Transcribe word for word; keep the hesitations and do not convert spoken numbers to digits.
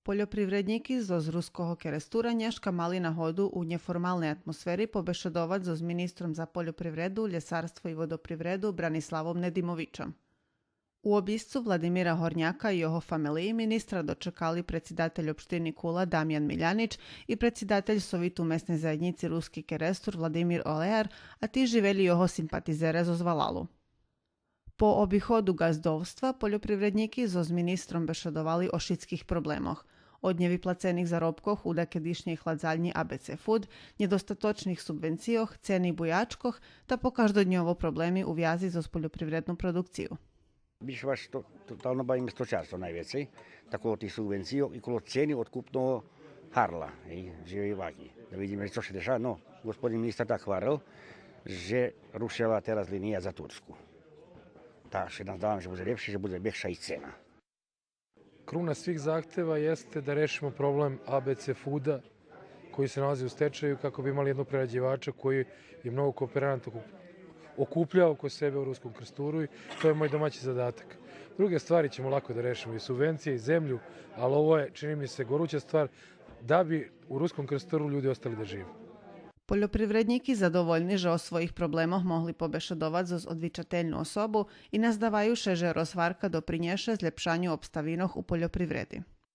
Польопривреднїки зоз Руского Керестура нєшка мали нагоду у нєформалней атмосфери побешедовац зоз министром за польопривреду, лєсарство и водопривреду Браниславом Недимовичом. У обисцу Владимира Горняка и його фамелиї министра дочекали предсидатель општини Кула Дамян Милянич и предсидатель Совиту месней заєднїци Руски Керестур Владимир Олеар, а тиж и велї його симпатизере зоз валалу. По обиходу ґаздовства польопривреднїки зоз министром бешедовали о шицких проблемох. Од нєвиплацених заробкох у дакедишнєй хладзальнї А Б Ц Food, нєдостаточних субвенцийох, цени буячкох, та по каждодньово проблеми у вязи зоз польопривредну продукцию. Більше ваш то, тотално бавиме сточарство найвецей, так коло тих субвенцийох и коло цени откупного гарла, гей, живей ваґи. Да видиме цо ше дешава. Но, господин министар так гварел же рушела тераз линия за Турску. Та ше наздавам же будзе лєпше, же будзе векша и цена. Kruna svih zahteva jeste da rešimo problem A B C Fooda koji se nalazi u stečaju, kako bi imali jednog prerađivača koji je mnogo kooperanata okup-, okupljao oko sebe u Ruskom Krsturu i to je moj domaći zadatak. Druge stvari ćemo lako da rešimo, i subvencije i zemlju, ali ovo je, čini mi se, goruća stvar da bi u Ruskom Krsturu ljudi ostali da žive. Польопривреднїки задовольни же о своїх проблемох могли побешедовац зоз одвичательну особу и наздаваю ше же розгварка допринєше злєпшаню обставинох у польопривреди.